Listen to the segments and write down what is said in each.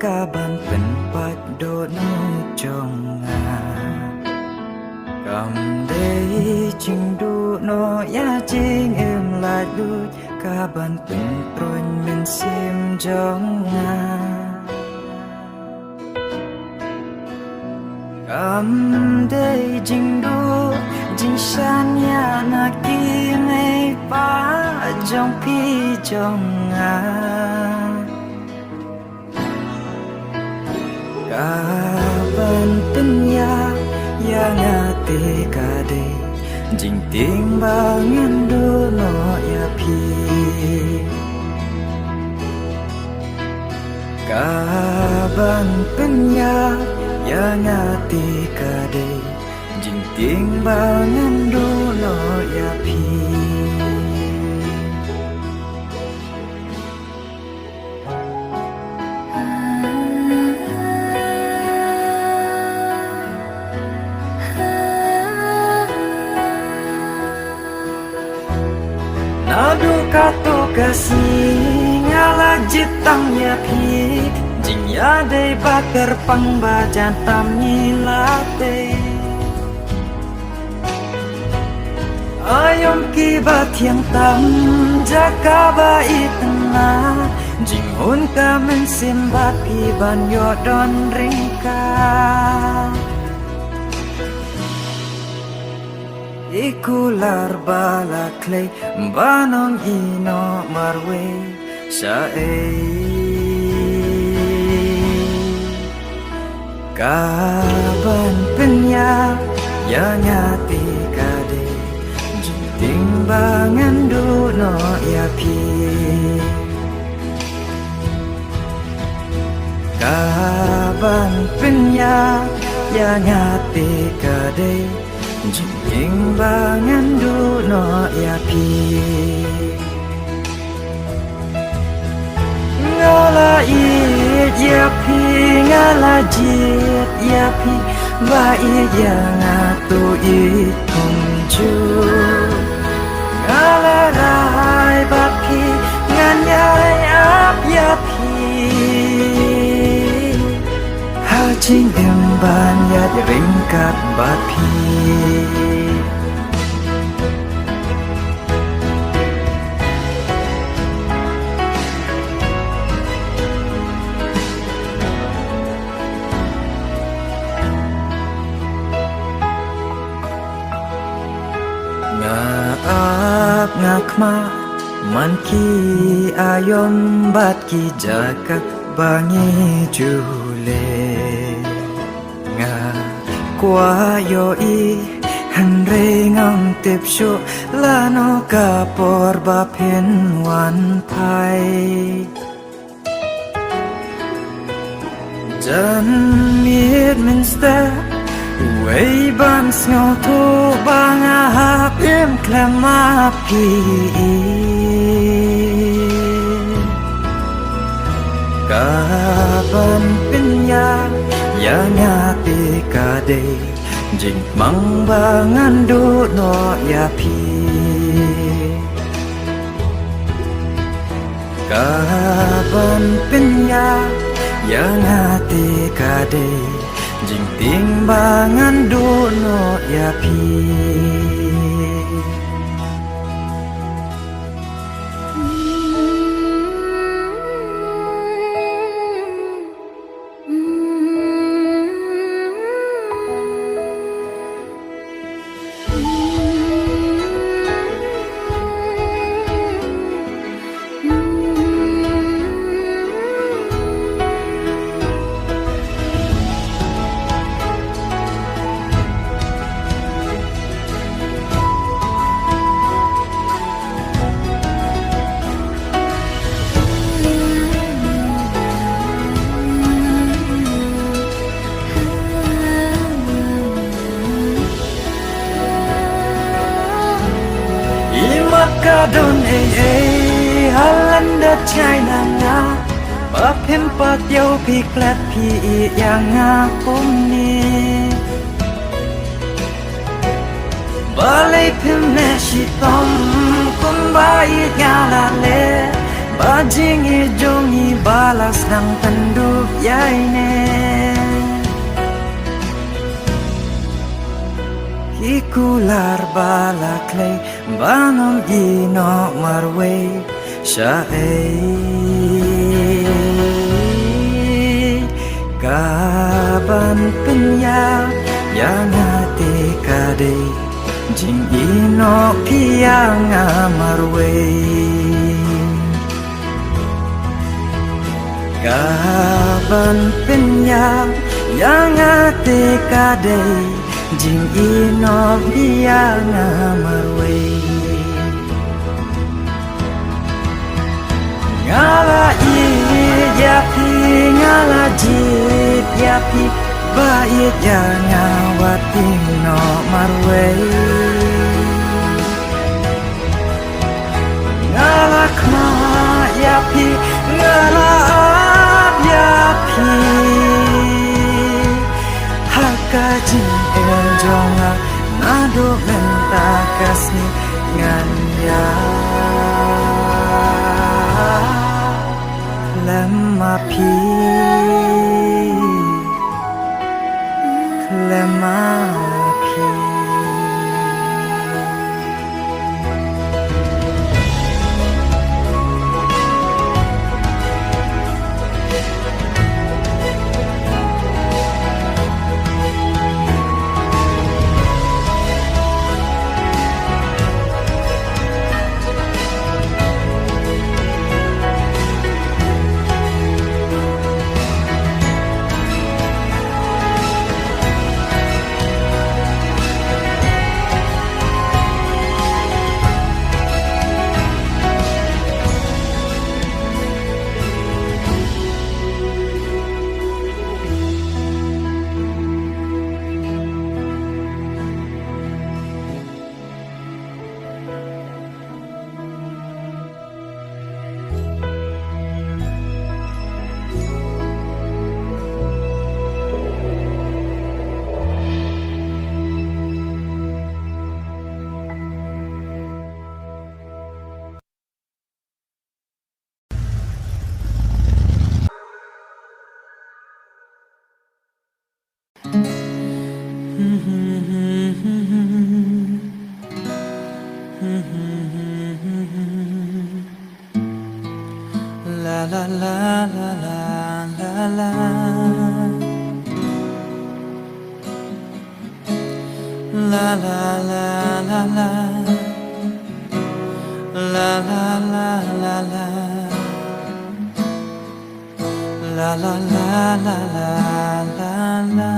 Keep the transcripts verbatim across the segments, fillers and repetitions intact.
ka ban pynpait dohnud jong nga. Kam dei jingduh noh ïa jingim laitluid ka ban pynpruin mynsiem jong nga. Kam dei jingduh jingshaniah na ki mei pa jong phi jong nga. Ka ban pynïap ïa nga te ka dei jingtieng ba ngan duh noh ïa phi. Ka ban pynïap ïa nga te ka dei jingtieng ba ngan duh noh ïa phi. Naduh katto ka sngi nga la jied tam ïa phi, jingïadei ba kyrpang ba jan tam ngi la tei. Aïom kiba thiang tam jaka ba itynnat, jinghun ka mynsiem bad phi ban ïoh don ryngkat. I kular ba la khlei ba nong ïehnoh marwei shaei. Ka ban pynïap ïa nga te ka dei jingtieng ba ngan duh noh ïa phi. Ka ban pynïap ïa nga te ka dei jingtieng ba ngan duh noh ïa phi. Nga la ïeit ïa phi, nga la jied ïa phi, ba ïeit ïa nga to ïeit kumjuh. Nga la rai bad phi, ngan ïai ap ïa phi. Ha jingim ban ïaid ryngkat bad phi. Nga ap nga khmih man ki aïom bad ki jaka ba ngi ju leh. Nga kwah ïohi hynrei ngam tip shuh lano ka por ba phin wan phai. Jan miet mynstep uwei ban sngewthuh ba nga hap im khlem ma phi. Ka ban pynïap ïa nga te ka dei jingtmang ba ngan duh noh ïa phi. Ka ban pynïap ïa nga te ka dei jingtieng ba ngan duh noh ïa phi. I mat ka don ei ei ha lyndet China nga, ba phim pat ïoh phi klet phi ïeit ïa nga kumne. Balei phim neh shitom kumba ïeit nga la leh, ba Jingïeit jong ngi ba la sdang pynduh ïa ine. Ki kular ba la khlei ban ym ïehnoh marwei shaei. Ka ban pynïap ïa nga te ka dei jingïehnoh phi ïa nga marwei. Ka ban pynïap ïa nga te ka dei jingïehnoh phi ïa nga marwei. Nga la ïeit ïa phi, nga la jied ïa phi, ba ïeit ïa nga wat ïehnoh marwei. Nga la khmih ïa phi, nga la ap ïa phi. Ha ka jingim jong nga naduh mynta ka sngi ngan ïa lem ma phi. Khlem ma phi. La la la la la la la. La la la la la. La la la la la. La la la la la la la.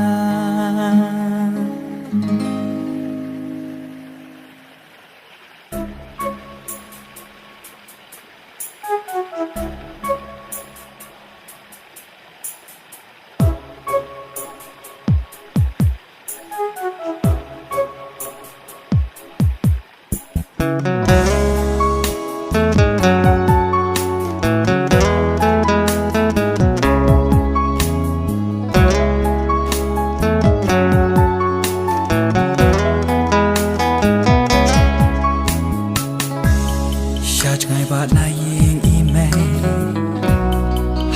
Sha jngai bad na ïing i mei,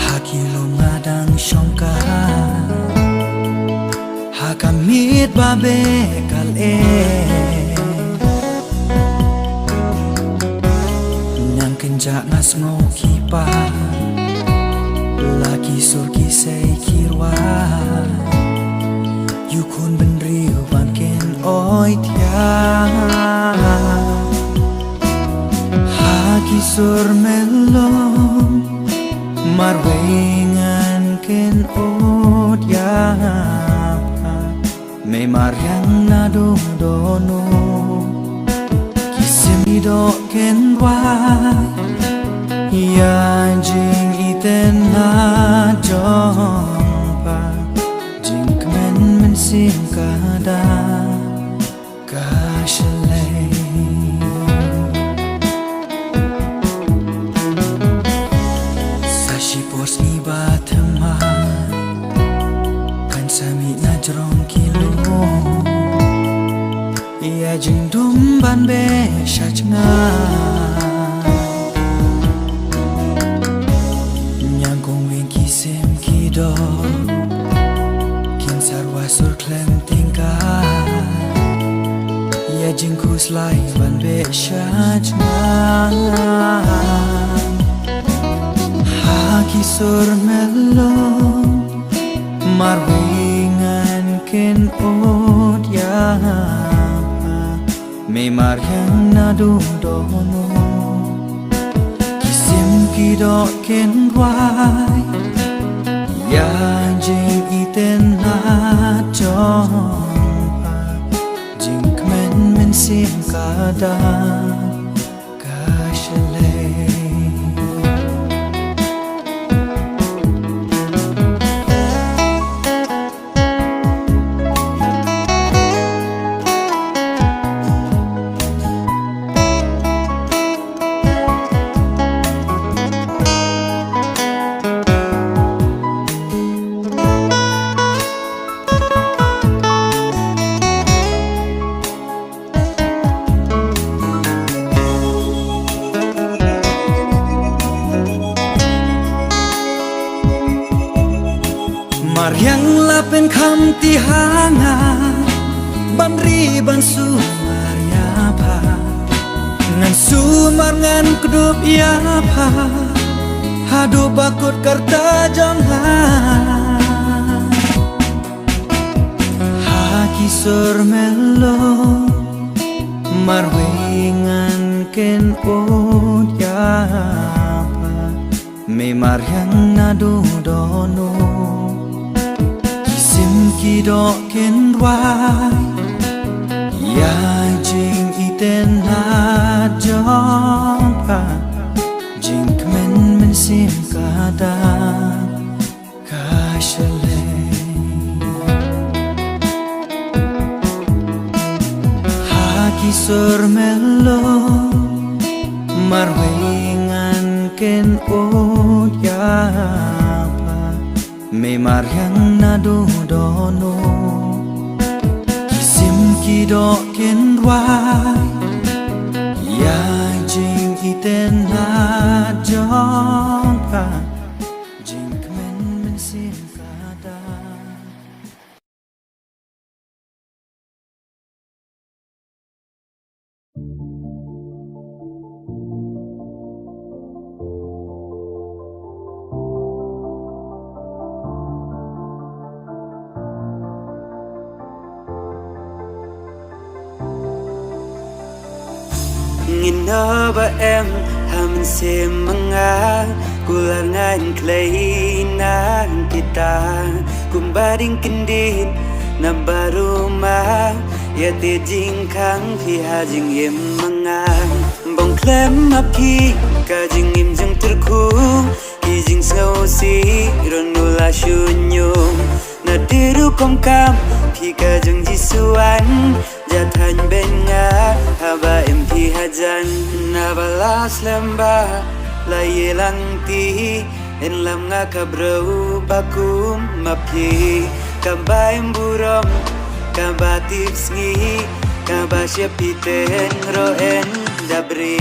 ha ki lum nga dang shongkha, ha ka miet ba beh ka leh. Nang kynjah nga sngew ki pa, la ki sur ki sei ki rwai. Ïa u khun bynriew ban kin oitiang ha ki sur melom. Marwei ngan kin oitiang. Mei mariang naduh dono, ki sim ki doh kin wai ïa jingitynnad jong pa. Jingkmen mynsiem ka da ka shlei. Sa shipor sngi ba thymmai kan sa mih na jrong ki lum ïa jingdum ban beh sha jngai. Slai ban beh sha jngai ha ki sur melloh, marwei ngan kynnoh ïa pha, me mariang naduh dohnud. Ki sim ki doh kynrwai ïa jingitynnad jong pha, jingkmen mynsiem ka da ka shlei. Mariang la pynkham ti ha nga ban ri ban sumar ïa pha. Ngan sumar ngan kdup ïa pha haduh ba kut ka rta jong nga. Ha ki sur melloh marwei ngan kynnoh ïa pha, me mariang naduh dohnud. Ki sim ki doh kynrwai ïa jingitynnad jong pha, jingkmen mynsiem ka da ka shlei. Ha ki sur melloh marwei ngan kynnoh ïa pha, me mariang naduh dohnud. Ki sim ki doh kynrwai ïa jingitynnad jong pha, jingkmen mynsiem ka da. Ngin ïoh ba em ha mynsiem ma nga, kular ngan khlei na kita, kumba ding kyndit na ba ruma, ïa te jingkhang phi ha jingim ma nga. Bong khlem ma phi ka jingim jingtyrkhu, ki jingsngewsih ruh ngi la shu ñium. Na te rukom kam phi ka jong Jisu an, ja thaiñ beiñ nga haba im phi hajan. Naba la slem ba la ïalang ti, yn lam nga ka briew ba kum ma phi, kaba im burom, kaba tipsngi, kaba shep phi teng ruh yn dap ri.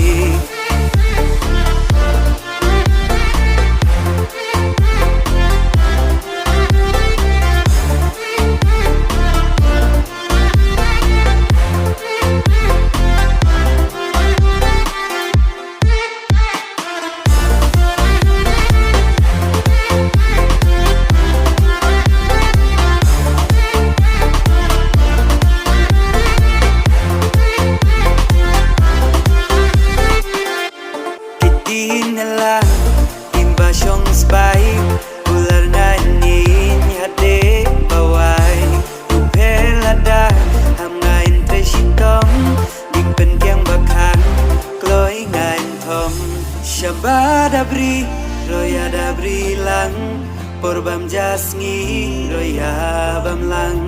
Ki tin la, tin ba shong spy, kular ngan ïeng ha te ba wai. Ruh pher lada ham ngan trei shitom, dik pynkiang ba khang kloi ngan thom. Shaba dap ri, ruh ïa dap ri lang, por bam ja sngi, ruh ïa bam lang.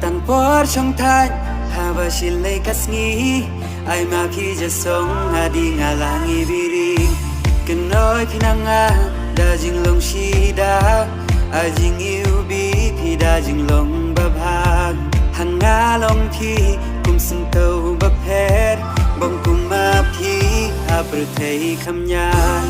Tang por shong thaiñ, haba shin lei ka sngi, ai ma phi ja song, ha ding nga la ngi biri. Kynnoh phi na nga da jinglong shida, ha jingiwbih phi da jinglong babha. Ha nga long phi kum syntiew bapher, bong kum ma phi ha pyrthei kham ñiah.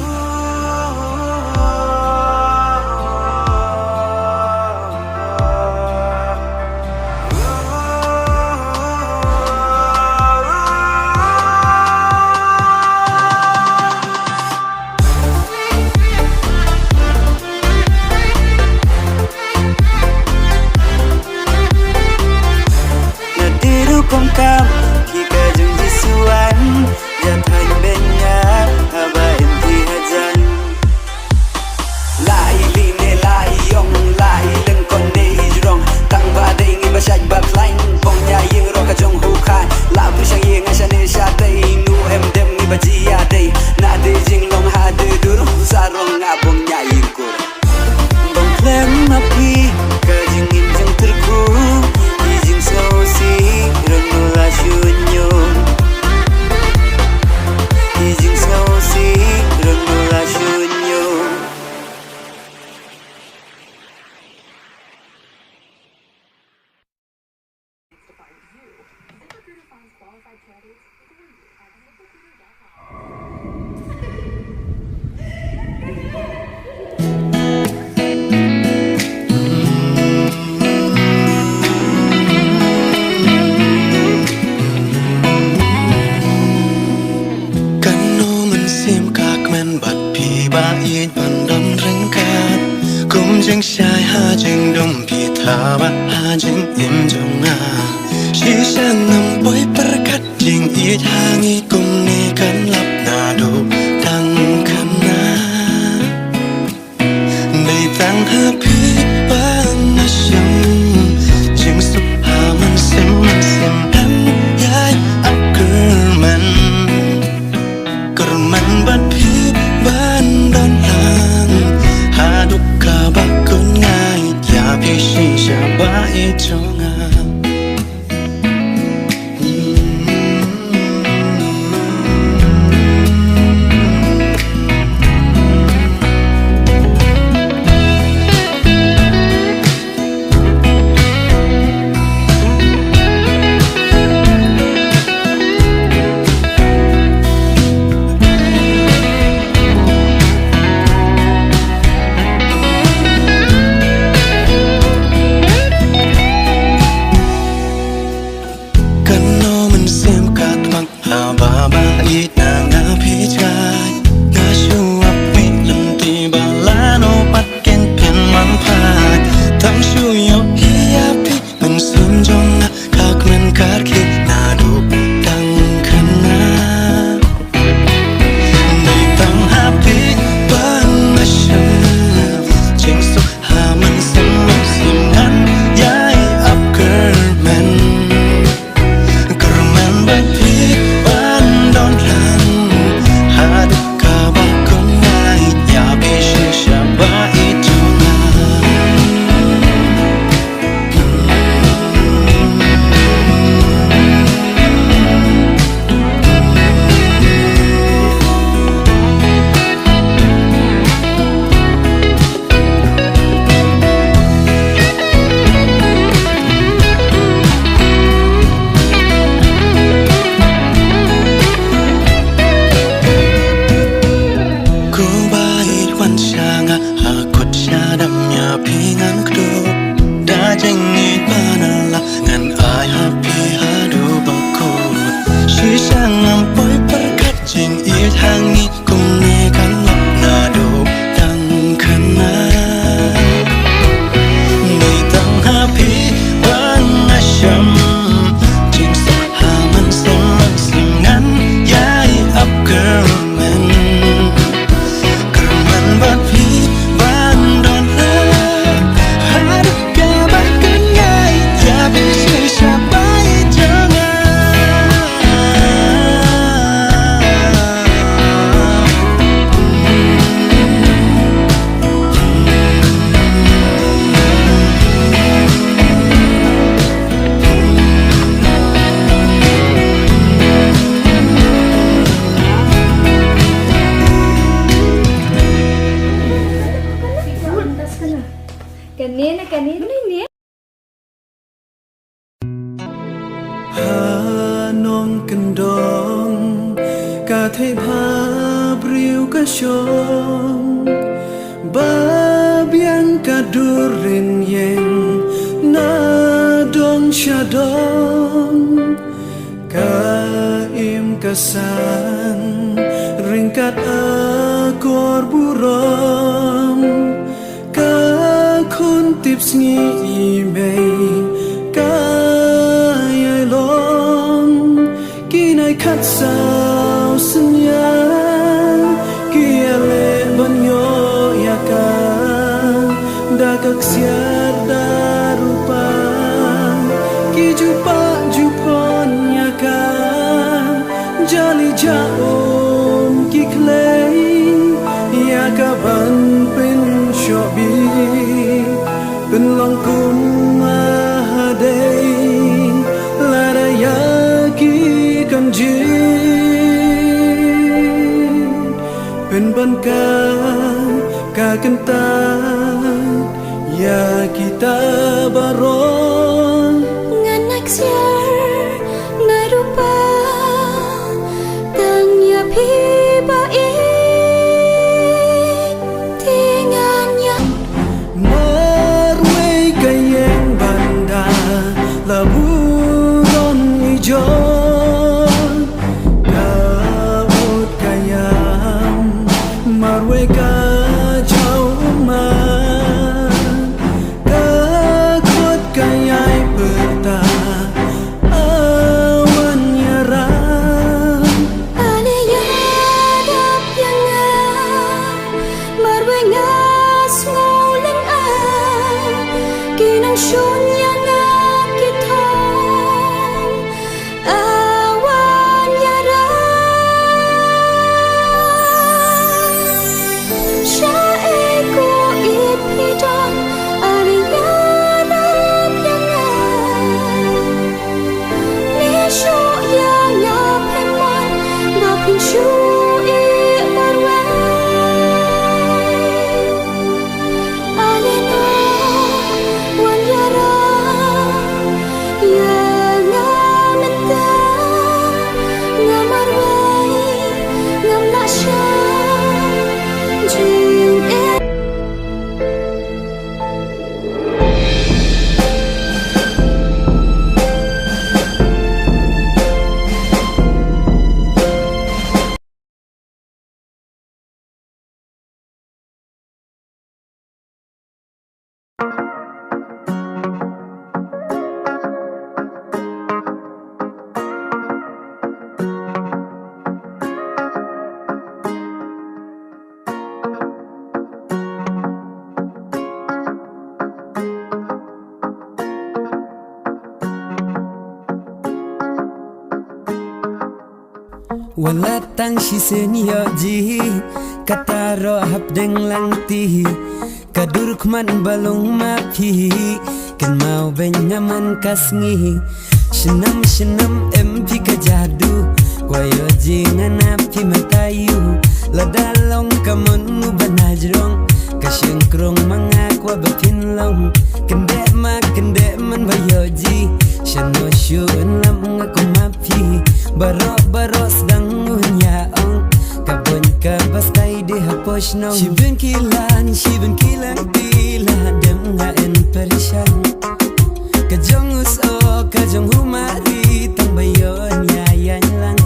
Bad phi ba ïeit ban don ryngkat. Kum jingshai ha jingdum phi tha ba ha jingim jong nga. Shisha ngam poi pyrkhat jingïeit ha ngi kumne kan lap naduh tang kane. Dei tang ha phi ba nga shem jingsuk ha mynsiem mynsiem, ngan ïai ap kyrmen. Kyrmen bad phi ban don lang haduh kaba kun nga ïeit ïa phi shisha ba ïeit jong nga. Kano mynsiem ka tmang haba ba ïeit na nga phi jngai. Nga shu ap ïeit lynti ba lano pat kin pynman phai. Tang shu ïohi ïa phi mynsiem jong nga ka kmen ka rkhie naduh tang kane. Dei tang ha phi ba nga shem jingsuk ha mynsiem mynsiem, ngan ïai ap kyrmen. Kyrmen bad phi ban don lang haduh kaba kun nga ïeit ïa phi shisha ba ïeit jong nga. Ko ba ïeit wan sha nga ha kut sha dam ïa phi ngan kdup. Da jingïeit ba na la ngan ai ha phi haduh ba kut. Shisha ngam poi pyrkhat jingïeit ha ngi kumne kan lap naduh tang kane. Dei tang ha phi ba nga shem jingsuk ha mynsiem mynsiem, ngan ïai ap kyrmen. Kyrmen bad phi ban don lang haduh kaba kun nga ïeit ïa phi shisha ba ïeit jong nga. Kane na kane na ne. Ha nongkyndong ka thei bha briew ka shong, ba biang ka dur ring ïeng na dong sha dong. Ka im ka san ryngkat akor burom. Ka khun tipsngi i mei ka ïai long. Ki nai khatsaw synñia ki ïaleh ban ïoh ïa ka da ka ksiar da rupa. Ki ju pah ju phon ïa ka. Jali ja um ki khlei ïa ka ban pynshoh bit, pynlong kum ma ha dei lada ïa ki kan jied, pynban ka ka kyntait ïa kita baroh. Ngan ïaksiar naduh ba tang ïa phi ba ïeit te ngan ïa. Marwei ka ïeng ban da la burom i jong. Ka ut ka ïam Marwei ka jaw ummat, ka khot ka ïai pyrta, awan ïarap. Ale ïarap ïa nga, marwei nga sngewlyngngoh, ki nang shun ïa nga ki thong. Awan ïarap. Shaei ko i phi don, ale ïarap ïa nga. Ne shoh ïa nga phin mon, ba phin shu ïeh marwei. Ale no wan ïarap ïa nga mynta, nga marwei ngam lah shuh jingeh. Wat la tang shisien ïoh jingkata ruh hapdeng langti. Ka dur khmat ba long ma phi, kynmaw beiñ nga man ka sngi. Snem snem em phi ka jadu, kwah ïoh jingïaid na phi mynta ïoh. Lada long ka mon u ba na jrong, ka shynkrong ma nga kwah ba phin long. Kyndit ma kyndit man ba ïoh jingïaid, shano shu yn lap nga kum ma phi. Baroh baroh sdang un ïa ong, ka bun ka ba stai dei ha poi shnong. Shibun ki lan, shibun ki langti, la dem nga yn pyrshang. Ka jong u soh, ka jong u mari, tang ba ïoh ïa ïaid lang.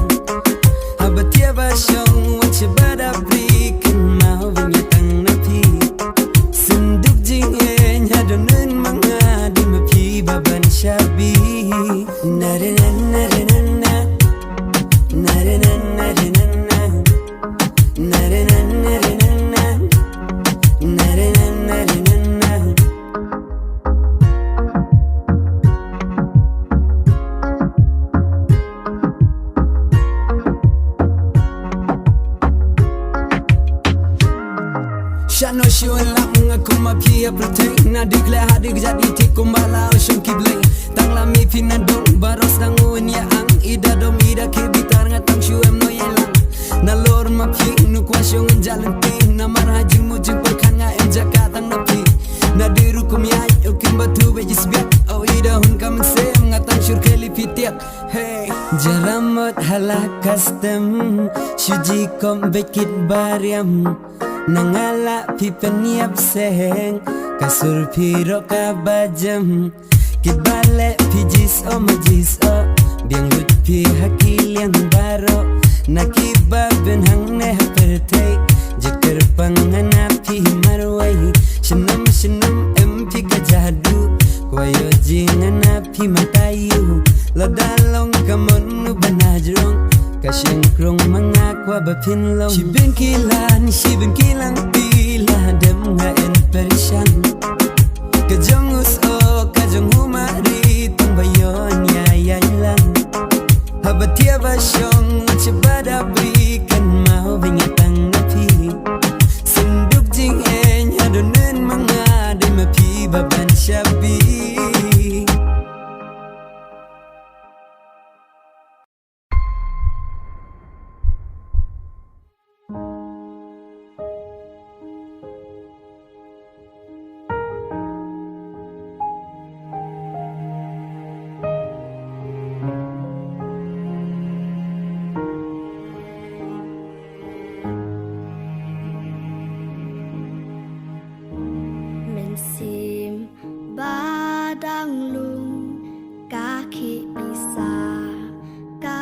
Haba thiah ba shong, wat shu ba da bri, kynmaw beiñ ïa tang na phi. Synduk jingïaid, ha don un ma nga, dei ma phi ba ban shabi. Na re na, na re na na. Na re na, na re na na. Na re na, na re na na. Na re na, na re na na. Shano shu lap nga kum ma phi ha pyrthei. Na dik leh ha dik jat i tik kumba la u shong ki blei. Tang la mi phi na dong baroh sdang un ïa ang. I da dom i da kyrbitar nga tang shu em noh ïa lang. Nalor ma phi nu kwah shong yn jat lynti. Namar ha jingmut jingpyrkhat nga em jaka tang na phi. Na dei ruh kum ïa u kim ba tu beit sbiak. O i da hun ka mynsiem nga tang shu rkhie lei phi tiak. Hey. Jaramot ha la custom, shu ji kom beit kit bariam. Na nga la phi pynïap seng, ka sur phi ruh ka ba jem. Kit ba leh phi jis o ma jis o, biang lut phi ha ki liang baroh. Na ki ba bun hangne ha pyrthei, jit kyrpang nga na phi marwei. Snem snem em phi ka jadu, kwah ïoh jingïaid na phi mynta ïoh. Lada long ka mon u ba na jrong, ka shynkrong ma nga kwah ba phin long. Shibun ki lan, shibun ki langti, la dem nga yn pyrshang. Ka jong u soh, ka jong u mari, tang ba ïoh ïa ïaid lang. Haba thiah ba shong, wat shu ba da bri, kynmaw beiñ ïa tang na phi. Synduk jingïaid, ha don un ma nga, dei ma phi ba ban shabi. Mynsiem ba dang lung, ka khie pisa, ka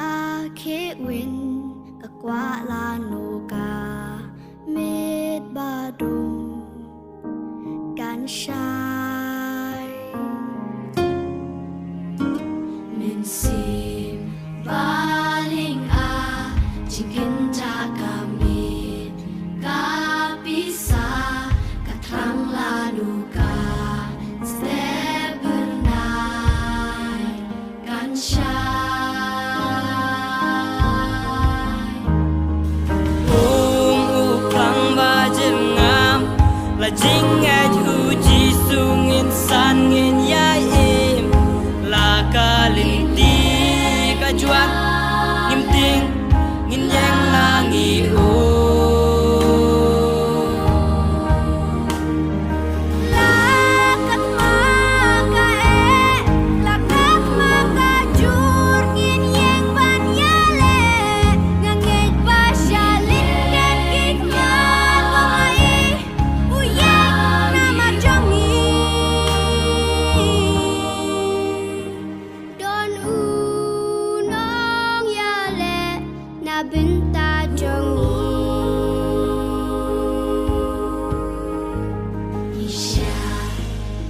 khie win, ka kwah lano ka me. shai. Mynsiem baling a jingkynta ka miet ka pisa ka thrang la nu ka step bernai kan shai. Um u plang ba jingam la jingngeit u Jisu ngin san ngin ïa im la ka lynti ka jwat ngim ting ngin ïeng la ngi u. La ka kma ka eh, la ka kma ka jur ngin ïeng ban ïaleh. Nga ngeit ba sha lyndet ki kma ko ngi u ïeng namar jong ngi. Don u nongïaleh na bynta jong ngi. Ngi shah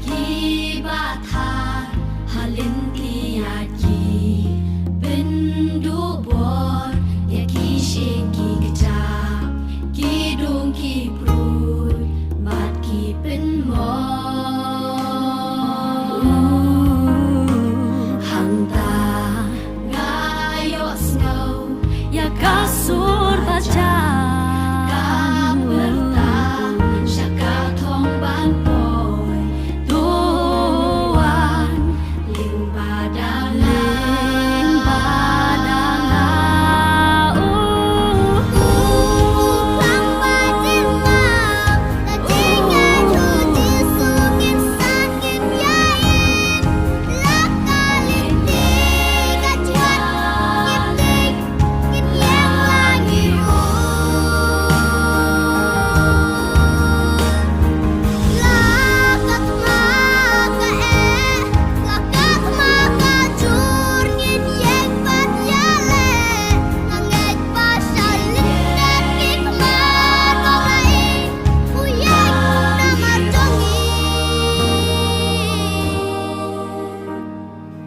kiba than ha lynti ïa ki pynduh bor ïa ki shin ki kjat, ki dung ki prut bad ki pynmong. Hangta nga ïohsngew ïa ka sur ba jan ka pyrta sha ka thong ban poi. To wan lyngba da nga. Lyngba da nga.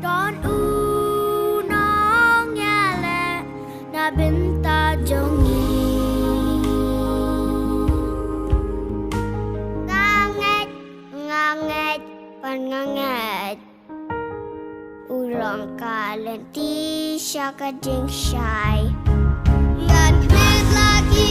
Don u nongïaleh na bynta jong ngi. Nga ngeit, nga ngeit, ban nga ngeit. U long ka lynti sha ka jingshai. Ngan klet la ki